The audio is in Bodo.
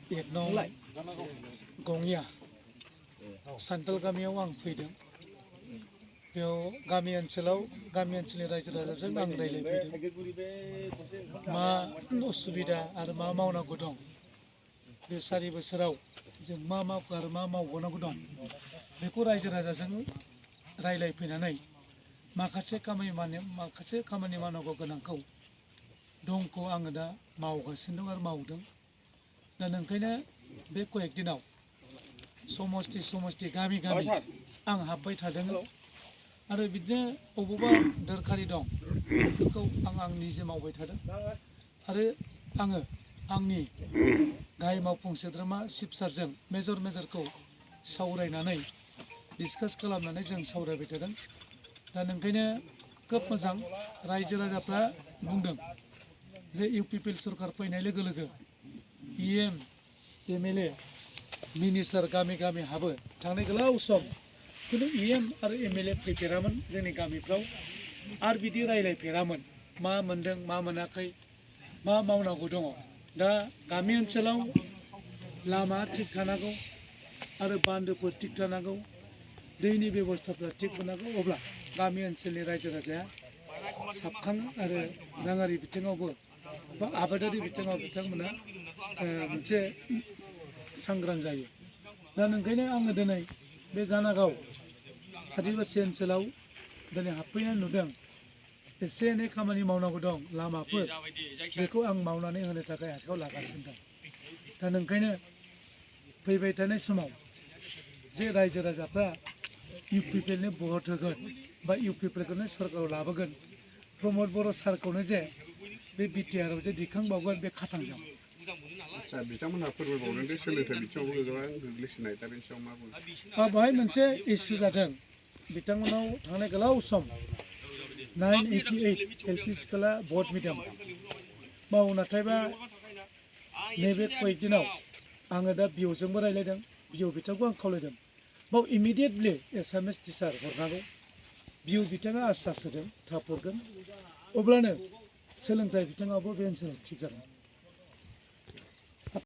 एक नौ गंगिया सान्ताल गामियाव आं फैदों बेयाव गामि ओनसोलनि रायजो राजाजों आं रायज्लायफैदों मा उसुबिदा आरो मा मावनांगौ दं बे 4 बोसोराव जों मा मावखो आरो मा मावबावनांगौ दं बेखौ रायजो राजाजों रायज्लायफैनानै माखासे खामानि मावनांगौ गोनांखौ दंखौ आङो दा मावगासिनो दं आरो मावदों दा नोंखायनो बे कयेक दिनाव समस्ति गामि आं हाबबाय थादों आरो बिदिनो अबावबा दरखारि दं बेखौ आं निजे मावबाय थादों आरो आङो आंनि गाहाय मावफुं सोद्रोमा चिफ सार्जन मेजरखौ सावरायनानै डिसकास खालामनानै जों सावरायबाय थादों दा नोंखायनो खोब मोजां रायजो राजाफ्रा बुंदों जे इउपिपिएल सरकार फैनाय लोगो लोगो PM MLA मिनिस्टार गामि हाबो थांनाय गोलाव सम खिन्थु EM आरो MLA फैफेरामोन जोंनि गामिफ्राव आरो बिदि रायलायफेरामोन मा मोनदों मा मोनाखै मा मावनांगौ दङ दा गामि ओनसोलाव लामा थिग थानांगौ आरो बान्दोफोर थिग थानांगौ दैनि बेबस्थाफ्रा थिग थानांगौ अब्ला गामि ओनसोलनि रायजो राजाया साबखाङो आरो राङारि बिथिङावबो बा आबादारि बिथिङाव बिथांमोना मोनसे सांग्रां जायो दा नोंखायनो आङो दिनै बे जानागाव आदिबासि ओनसोलाव दिनै हाबफैनानै नुदों एसे एनै खामानि मावनांगौ दं लामाफोर बेखौ आं मावनानै होनो थाखाय आखायाव लागासिनो दं दा नोंखायनो फैबाय थानाय समाव जे रायजो राजाफ्रा इउपिपिएलनो भट होगोन बा इउपिपिएलखौनो सरकाराव लाबोगोन प्रमद बर' सारखौनो जे बे बिटिआरआव जे दिखांबावगोन बे खाथांजों आच्छा बिथांमोनहा फोरमायबावदों दि सोलोंथाइ बिथिङावबो गोबां गोग्लैसोनाय दा बेनि सायाव मा बुङो बेवहाय मोनसे इस्यु जादों बिथांमोनाव थांनाय गोलाव सम 988 LP स्कुला बर्ड मिडियाम मावो नाथायबा नैबे कयेक दिनाव आङो दा बिअजोंबो रायज्लायदों बिअ बिथांखौ आं खावलायदों बाव इमिडियेटलि एसामिस टिचार हरनांगौ बिअ बिथाङा आश्वास होदों थाब हरगोन अब्लानो सोलोंथाइ बिथिङावबो बे ओनसोलाव थिग जागोन